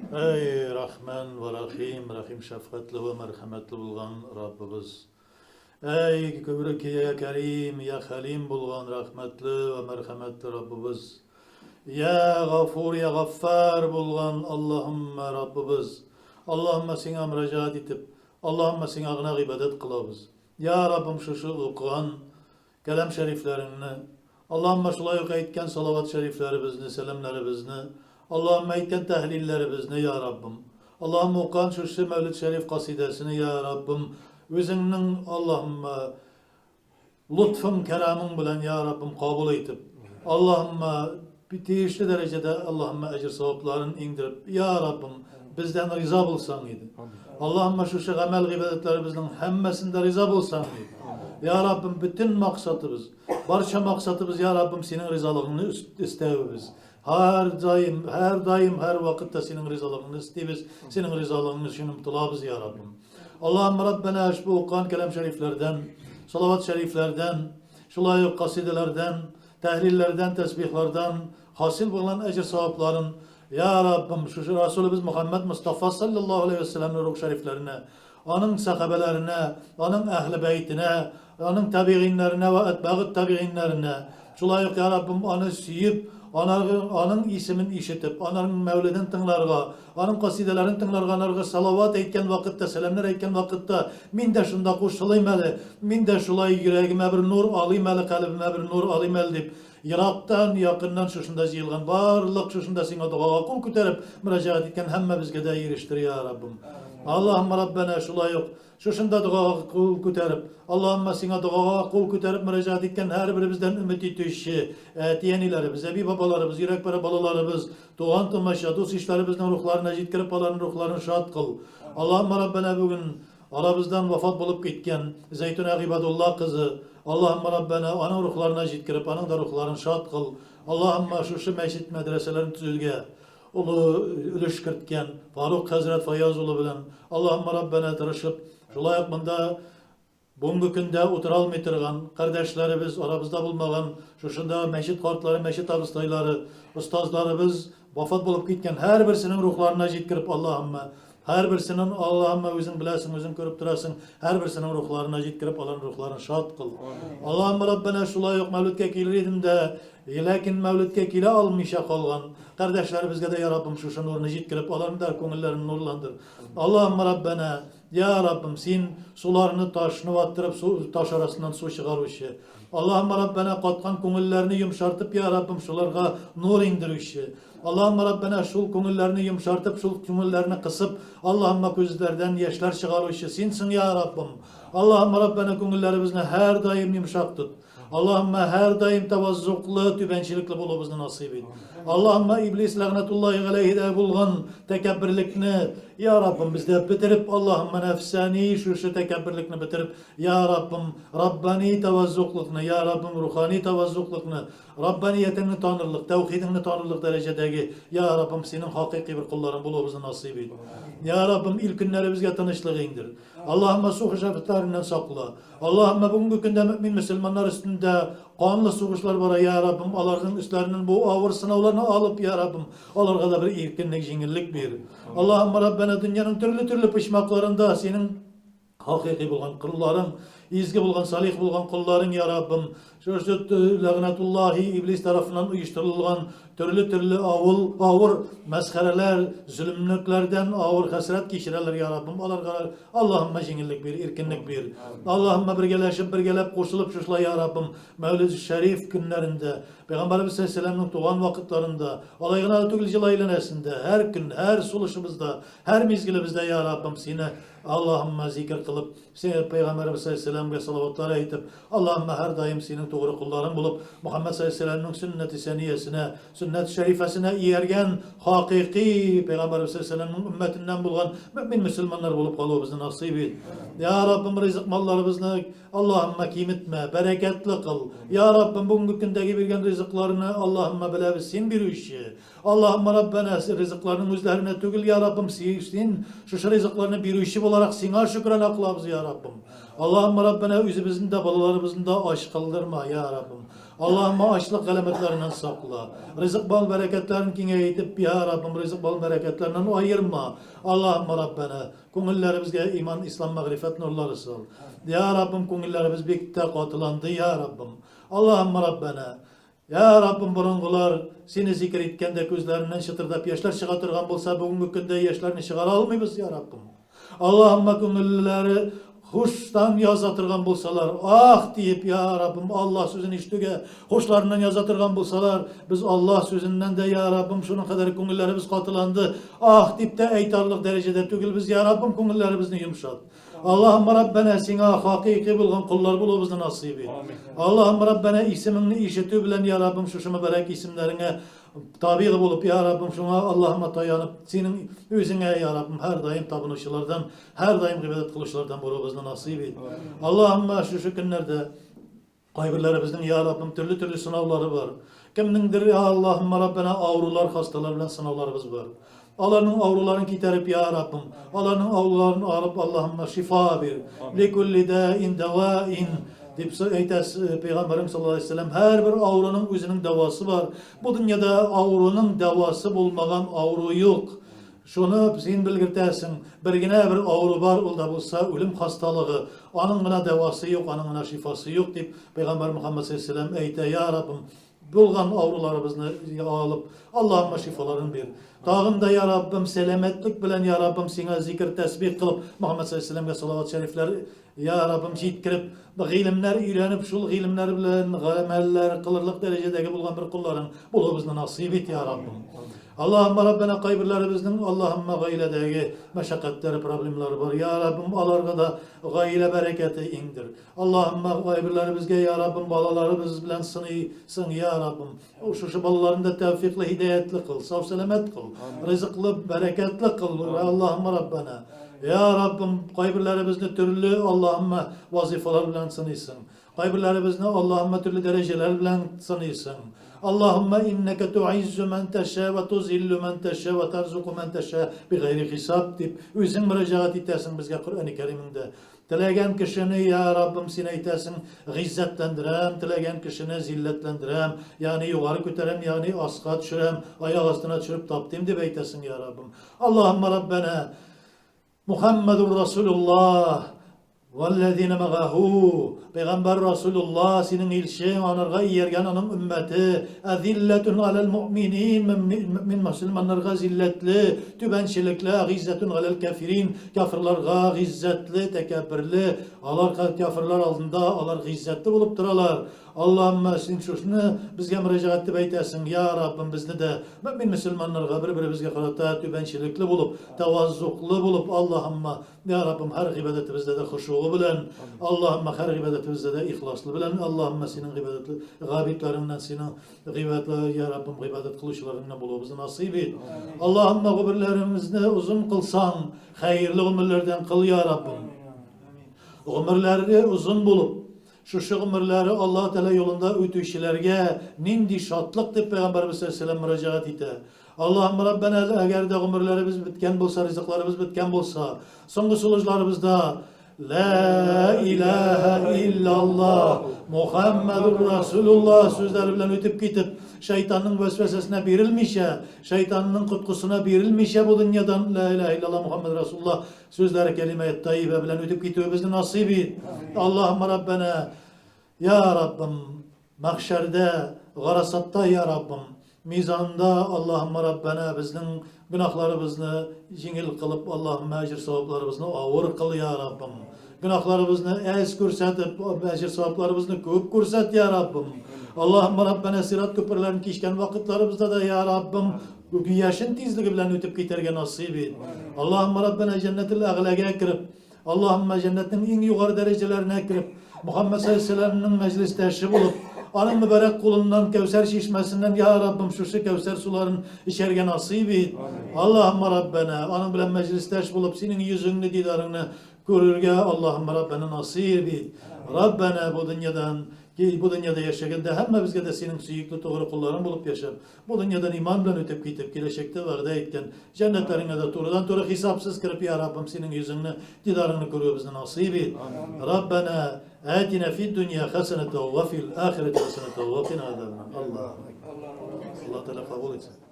Әй, Рахман вә Рахим, Рахим шәфкатьле вә мәрхәмәтле булган Раббыбыз. Әй, күбрек я Кәрим, я Хәлим булган рәхмәтле вә мәрхәмәтле Раббыбыз. Я Гафур, я Гаффар булган Аллаһумма Раббыбыз. Аллаһумма сиңа мөрәҗәгать итеп, Аллаһумма сиңа гына гыйбадәт кылабыз. Я Раббым, шушы укыган Кәлам шәрифләреңне, Аллаһумма шулай ук әйткән салават шәрифләребезне, сәламнәребезне, Аллаһумма әйткән тәһлилләребезне, я Раббым. Аллаһумма укыган шушы Мәүлид шәриф касидәсене, я Раббым, үзеңнең, Аллаһумма, лотфың, кәрамың белән, я Раббым, кабул итеп, Аллаһумма, Тиешле дәрәҗәдә Аллаһымма әҗер-савапларын иңдереп, я Раббым, бездән риза булсаң иде. Аллаһымма шушы гамәл-гыйбадәтләребезнең һәммәсендә риза булсаң иде. Я Раббым, бөтен максатыбыз, барча максатыбыз, я Раббым, синең ризалыгыңны эстәвебез. Һәр даим, һәр даим, һәр вакытта синең ризалыгыңны эстибез, синең ризалыгың өчен омтылабыз, я Раббым. Аллаһымма Раббана ошбу укыган кәлам шәрифләрдән, салават шәрифләрдән, шулай ук касидәләрдән, Тәһлилләрдән, тәсбихлардан хасил булган әҗер-савапларын, йа Раббым, шушы Расулыбыз Мөхәммәд Мостафа салләллаһу галәйһи вә сәлләмнең рух шәрифләренә, аның сәхабәләренә, аның әһле бәйтенә, аның табигыйннәренә вә әтбагыт табигыйннәренә, шулай ук, йа Раббым, аны сөеп, аның исемен ишетеп, аның мәүлиден тыңларга, Аның касидәләрен тыңларга, анарга салават әйткән вакытта, сәламнәр әйткән вакытта, мин дә шунда кушылыйм әле, мин дә шулай йөрәгемә бер нур алыйм әле, калебемә бер нур алыйм әле дип, ерактан, якыннан шушында җыелган барлык шушында сиңа догага кул күтәреп мөрәҗәгать иткән һәммәбезгә дә ирештер, я Раббым. Аллаһумма Раббана, шулай ук Шушында догага кул күтәреп, Аллаһымма сиңа догага кул күтәреп мөрәҗәгать иткән һәрберебездән өмет итүче әти-әниләребез, әби-бабаларыбыз, йөрәкпарә балаларыбыз, туган-тумача, дус-ишләребезнең рухларына җиткереп, аларның рухларын шат кыл. Аллаһымма Раббәнә бүген арабыздан вафат булып киткән Зәйтүнә Гыйбадулла кызы, Аллаһымма Раббәнә аның рухларына җиткереп, аның да рухларын шат кыл. Аллаһымма шушы мәчет мәдрәсәләрен төзүгә олы өлеш керткән Фарук хәзрәт Фаяз улы белән Аллаһумма Раббәнә тырышып, шулай ук монда бүгенге көндә утыра алмый торган кардәшләребез, арабызда булмаган шушында мәчет картлары, мәчет абыстайлары, остазларыбыз вафат булып киткән һәрберсенең рухларына җиткереп Аллаһумма һәрберсенең Аллаһумма үзең беләсең, үзең күреп торасың, һәрберсенең рухларына җиткереп, аларның рухларын шат кыл. Аллаһумма Раббәнә шулай ук мәүлидкә килер идем дә, Ләкин мәүлидкә килә алмыйча калган кардәшләребезгә дә, я Раббым, шушы нурны җиткереп, аларның да күңелләрен нурландыр. Аллаһумма Раббәнә, я Раббым, син суларны ташны ваттырып, су, таш арасыннан су чыгаручы. Аллаһумма Раббәнә, каткан күңелләрне йомшартып, я Раббым, шуларга нур иңдерүче. Аллаһумма Раббәнә, шул күңелләрне йомшартып, шул күңелләрне кысып, Аллаһумма күзләрдән яшьләр чыгаручы синсең, я Раббым. Аллаһумма Раббәнә, күңелләребезне һәрдаим йомшак тот. Аллаһумма һәрдаим таваззуклы, түбәнчелекле булуыбызны насыйп ит. Аллаһумма иблис ләгънәтуллаһи галәйһидә булган тәкәбберлекне, я Раббым, бездә бетереп, Аллаһумма нәфсани шушы тәкәбберлекне бетереп, я Раббым, раббани таваззуклыкны, я Раббым, рухани таваззуклыкны, раббаниятеңне танырлык, тәүхидеңне танырлык дәрәҗәдәге, я Раббым, синең хакыйкый бер колларың булуыбызны насыйп ит. Я Раббым, ил көннәребезгә тынычлык иңдер. Аллаһумма сугыш афәтләреннән сакла. Аллаһумма бүгенге көндә мөэмин мөселманнар өстендә канлы сугышлар бара, я Раббым, аларның өсләреннән бу авыр сынауларны алып, я Раббым, аларга да бер иркенлек, җиңеллек бир. Аллаһумма Раббана дөньяның төрле-төрле почмакларында синең хакыйкый булган колларың, изге булган, салих булган колларың, я Раббым, шушы ләгънәтуллаһи иблис тарафыннан оештырылган Төрле-төрле авыл, авыр мәсхәрәләр, зөлемлекләрдән авыр хәсрәт кичерәләр, я Раббым, аларга Аллаһымма җиңеллек бир, иркенлек бир. Аллаһымма бергәләшеп, бергәләп кушылып шушылай, я Раббым, Мәүлид шәриф көннәрендә, Пәйгамбәребез саллаллаһу туган вакытларында, алай гына да түгел, ел әйләнәсендә, һәр көн, һәр сулышыбызда, һәр мизгелебездә, я Раббым, сине Аллаһымма зикер кылып, Сине Пәйгамбәребез саллаллаһу алейһи салаватлар әйтеп, Аллаһымма һәрдаим синең тугры колларың булып, Мөхәммәд саллаллаһу алейһи сөннәте сәниясенә, сөннәт шәрифәсенә ияргән хакыйкый Пәйгамбәребез саллаллаһу алейһи өммәтеннән булган мөэмин мөселманнар булып калуыбызны насыйп ит. Я Раббым, ризык малларыбызны Аллаһымма киметмә, бәрәкәтле кыл. Я Раббым, бүгенге көндәге биргән ризыкларны Аллаһымма беләбез, син бирүче. Аллаһымма Раббәнә, ризыкларның үзләренә түгел, я Раббым, син шушы ризыкларны бирүче буларак сиңа шөкрана кылабыз, я Раббым. Аллаһымма Раббәнә, үзебезне дә, балаларыбызны да ач калдырма, я Раббым. Аллаһымма ачлык галәмәтләреннән сакла. Ризык бал бәрәкәтләрен киңәйтеп, я Раббым, ризык бал бәрәкәтләреннән аерма. Аллаһымма Раббана, күңелләребезгә иман, ислам, мәгърифәт нурлары сал. Я Раббым, күңелләребез бик тә катыланды, я Раббым. Аллаһымма Раббана, Я Раббым, борынгылар сине зикер иткәндә күзләреннән чытырдап яшьләр чыга торган булса, бүгенге көндә яшьләрне чыгара алмыйбыз, я Раббым. Аллаһымма күңелләре хуштан яза торган булсалар, ах диеп, я Раббым, Аллаһ сүзен ишетүгә хушларыннан яза торган булсалар, без Аллаһ сүзеннән дә, я Раббым, шуның кадәр күңелләребез катыланды, ах дип тә әйтә алырлык дәрәҗәдә түгелбез, я Раббым, күңелләребезне йомшат. Аллаһым Раббәнә, сиңа хакыйкый булган коллар булуыбызны насыйп ит. Аллаһым Раббәнә, исемеңне ишетү белән, я Раббым, шушы мөбарәк исемнәреңә табигый булып, я Раббым, шуңа Аллаһыма таянып, синең үзеңә, я Раббым, һәрдаим табынучылардан, һәрдаим гыйбадәт кылучылардан булуыбызны насыйп ит. Аллаһымма шушы көннәрдә Кайберләребезнең, я Раббым, төрле-төрле сынаулары бар. Кемнеңдер, я Аллаһымма Раббана, авырулар, хасталар белән сынауларыбыз бар. Аларның авыруларын китәреп, я Раббым, аларның авыруларын алып, Аллаһымма шифа бир. Ликулли даин даваин дип әйтә Пәйгамбәрем саллаллаһу алейһи вәсәлләм, һәрбер авыруның үзенең дәвасы бар. Бу дөньяда авыруның дәвасы булмаган авыру юк. Шуны син белгертәсең, бер генә бер авыру бар, ул да булса үлем хасталыгы, аның гына дәвасы юк, аның гына шифасы юк, дип Пәйгамбәр Мөхәммәд саллаллаһу алейһи әйтә, Я Раббым, булган авыруларыбызны алып, Аллаһымма шифаларын бир. Тагын да, Я Раббым, сәламәтлек белән, Я Раббым, сиңа зикер тәсбих кылып, Мөхәммәд саллаллаһу алейһи вәсәлләмгә салават шәрифләр Я Раббым, җиткереп, гыйлемнәр өйрәнеп, шул гыйлемнәр белән гамәлләр кылырлык дәрәҗәдәге булган бер колларың булуыбызны насыйп ит, Я Раббым. Аллаһымма Раббана, кайберләребезнең Аллаһымма гаиләдәге мәшәкатьләре, проблемалары бар. Я Раббым, аларга да гаилә бәрәкәте иңдер. Аллаһымма кайберләребезгә, Я Раббым, балаларыбыз белән сыныйсың, Я Раббым. Шушы балаларны да тәүфиклы, һидаятлы кыл, сау-сәламәт кыл, ризыклы, бәрәкәтле кыл, Аллаһымма Раббана. Я Раббым, кайберләребезне төрле Аллаһымма вазифалар белән сыныйсың. Кайберләребезне Аллаһымма төрле дәрәҗәләр белән сыныйсың. Аллаһумма иннәкә туиззу ман таша ва тузиллу ман таша ва тарзуку ман таша бигайри хисаб дип үзең мөрәҗәгать итәсең безгә Коръәни Кәримеңдә. Теләгән кешене, я Раббым, син әйтәсең, гыйззәтләндерәм, теләгән кешене зилләтләндерәм, ягъни югары күтәрәм, ягъни аска төшерәм, аяк астына төшереп таптыйм дип әйтәсең, я Раббым. Аллаһумма Раббана Мухаммадур Расулуллаһ валлазина мәгаху Пәйгамбәр Расулуллаһ синең илчең, анарга ияргән аның өммәте, әзилләтун галәл муъминин, мөмин мөселманнарга зилләтле, түбәнчелекле, гыйззәтун галәл кафирин, кафирларга гыйззәтле, тәкәбберле, алар кафирлар алдында алар гыйззәтле булып торалар. Аллаһымма, син шушыны безгә мөрәҗәгать итеп әйтәсең, я Раббым, безне дә мөэмин мөселманнарга бер-беребезгә карата түбәнчелекле булып, тәваззуклы булып, Аллаһымма, я Раббым, һәр гыйбадәтебездә дә хошугы белән, Аллаһымма, һәр гыйбадәтебездә дә ихласлы белән, Аллаһымма, синең гыйбадәтле габидләреңнән, синең гыйбадатлы, я Раббым, гыйбадәт кылучыларыңнан булуыбызны насыйп ит. Аллаһымма, гомерләребезне озын кылсаң, хәерле гомерләрдән кыл, я Раббым. Гомерләре озын булып, Шушы гомерләре Аллаһ Тәгалә юлында үтүчеләргә нинди шатлык, дип Пәйгамбәребез саллаллаһу галәйһи ва сәлләм мөрәҗәгать итә. Аллаһым Раббәнә, әгәр дә гомерләребез беткән булса, ризыкларыбыз беткән булса, соңгы сулышларыбызда Лә илаһә иллаллаһ, Мухаммадур Расулуллаһ сүзләре белән үтеп китеп, шайтанның вәсвәсәсенә бирелмичә, шайтанның коткысына бирелмичә бу дөньядан Лә илаһә иллаллаһ, Мухаммад Расулуллаһ Сүзләре кәлимә тайибә белән үтеп китүебезне насыйп ит. Аллаһумма Раббана, я Раббым, мәхшәрдә, гарасатта, я Раббым, мизанда, Аллаһумма Раббана, безнең гөнаһларыбызны җиңел кылып, Аллаһумма әҗер савапларыбызны авыр кыл, я Раббым. Гөнаһларыбызны әз күрсәтеп, әҗер савапларыбызны күп күрсәт, я Раббым. Аллаһумма Раббана, сират күперләрен кичкән вакытларыбызда да, я Раббым, Яшен тизлеге белән үтеп китәргә насыйп ит. Аллаһумма Раббана җәннәтел әгъләгә кереп, Аллаһумма җәннәтнең иң югары дәрәҗәләренә кереп, Мухаммад саллаллаһу мәҗлестәше булып, аның мөбарәк кулыннан Кәүсәр чишмәсеннән, я Раббым, шушы Кәүсәр суларын эчәргә насыйп ит. Аллаһумма Раббана, аның белән мәҗлестәш булып, синең йөзеңне, дидарыңны күрергә Аллаһумма Раббана насыйп ит. Раббана бу дөньядан. Ки бу дөньяда яшәгәндә һәммәбезгә дә синең сөекле тугры колларың булып яшәп, бу дөньядан иман белән үтеп китеп, киләчәктә вәгъдә иткән җәннәтләреңә дә турыдан-туры хисапсыз кереп, я Раббым, синең йөзеңне, дидарыңны күрүебезне насыйп ит. Раббана атина фид дөнья хәсәнәтә ва фил ахирәти хәсәнәтә ва кина азабаннар. Аллаһу акбар. Аллаһ Тәгалә кабул итсен.